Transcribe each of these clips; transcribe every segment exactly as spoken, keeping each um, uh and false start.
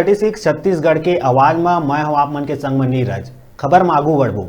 छत्तीसगढ़ के आवाज म मैं हूं आप मन के संग म नीरज। खबर म आगू बढ़बो,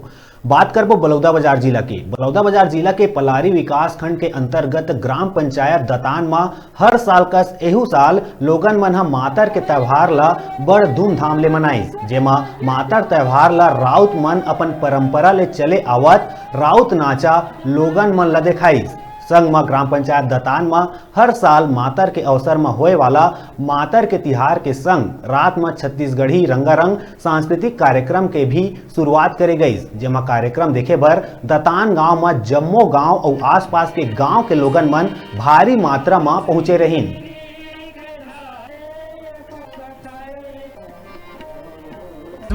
बात करबो बलौदाबाजार जिला के। बलौदाबाजार जिला के पलारी विकास खंड के अंतर्गत ग्राम पंचायत दतान म हर साल कस एहू साल लोगन मन ह मातर के त्योहार ल बड़ धूमधाम ले मनाइस, जेमा मातर त्योहार ल राउत मन अपन परंपरा ले चले आवत राउत नाचा लोगन मन ल देखाइस। संग म ग्राम पंचायत दतान म हर साल मातर के अवसर म होए वाला मातर के तिहार के संग रात म छत्तीसगढ़ी रंगारंग सांस्कृतिक कार्यक्रम के भी शुरुआत करे गईस, जेमा कार्यक्रम देखे बर दतान गांव म जम्मो गांव अउ आसपास के गांव के लोगन मन भारी मात्रा म पहुंचे रहिन।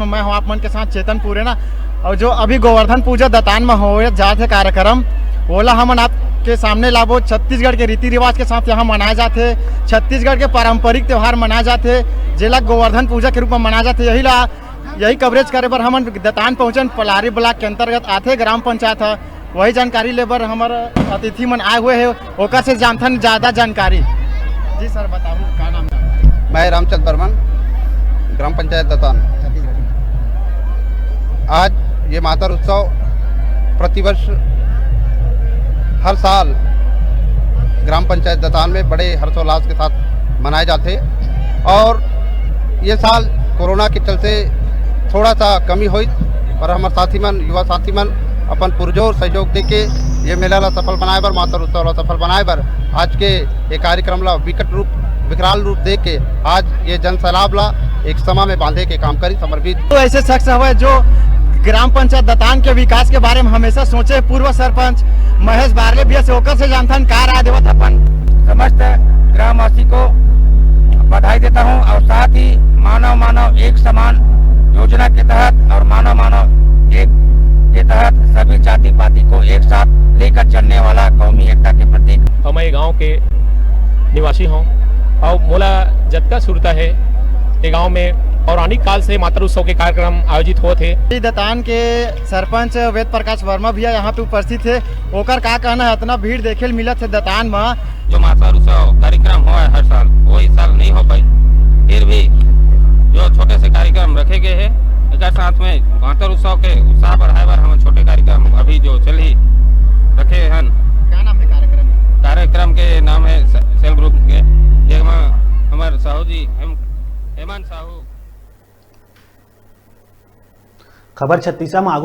मैं हूं आप मन के साथ चेतन पुरेना। और जो अभी गोवर्धन पूजा दतान में हो जात हे कार्यक्रम, ओला हमन आपके सामने लाबो। छत्तीसगढ़ के रीति रिवाज के साथ यहाँ मनाए जात हे, छत्तीसगढ़ के पारंपरिक त्योहार मनाए जात हे, जेला गोवर्धन पूजा के रूप में मनाए जात हे। यही ला, यही कवरेज करे बर हमन दतान पहुंचन। पलारी ब्लॉक के अंतर्गत आथे ग्राम पंचायत ह। वही जानकारी ले बर हमर अतिथि मन आए हुए हे, ओकर से जानथन ज्यादा जानकारी। जी सर, बताओ, का नाम है? मैं रामचंद बर्मन, ग्राम पंचायत दतान। आज ये मातर उत्सव प्रतिवर्ष, हर साल ग्राम पंचायत दतान में बड़े हर्षोल्लास के साथ मनाए जाते, और ये साल कोरोना के चलते थोड़ा सा कमी होई, पर हमर साथी मन, युवा साथी मन अपन पुरजोर सहयोग देके ये मेला ला सफल बनाए बर, मातर उत्सव ला सफल बनाए बर आज के ये कार्यक्रम ला विकट रूप, विकराल रूप दे के आज ये जन सैलाब ला एक समा में बांधे के काम करी समर्पित। तो ऐसे शख्स हवे जो ग्राम पंचायत दतान के विकास के बारे में हमेशा सोचे, पूर्व सरपंच महेश बारले भैया से, ओकर से जानथन का राय देवत अपन। समस्त ग्रामवासी को बधाई देता हूं और साथ ही मानव मानव एक समान योजना के तहत और मानव मानव एक के तहत सभी जाति पाति को एक साथ लेकर चलने वाला कौमी एकता के प्रतीक। हमर ये गांव के निवासी हों और मोला जतका सुरता हे, ये गांव में पौराणिक काल से मातर उत्सव के कार्यक्रम आयोजित होत हे। दतान के सरपंच वेद प्रकाश वर्मा भैया यहाँ पे उपस्थित हे, ओकर का कहना है, इतना भीड़ देखे ल मिलत हे दतान में। जो मातर उत्सव कार्यक्रम होय हर साल, वो इस साल नहीं हो पाई। फिर भी जो छोटे से कार्यक्रम रखे गए हैं, एकर साथ में मातर उत्सव के उत्साह बढ़ाए बर हम छोटे कार्यक्रम अभी जो चल ही रखे हन। क्या नाम है कार्यक्रम? कार्यक्रम के नाम है से-, सेल्फ ग्रुप के, जेमा हमर साहू जी हेम-, हेमंत साहू। खबर छत्तीसा में आगू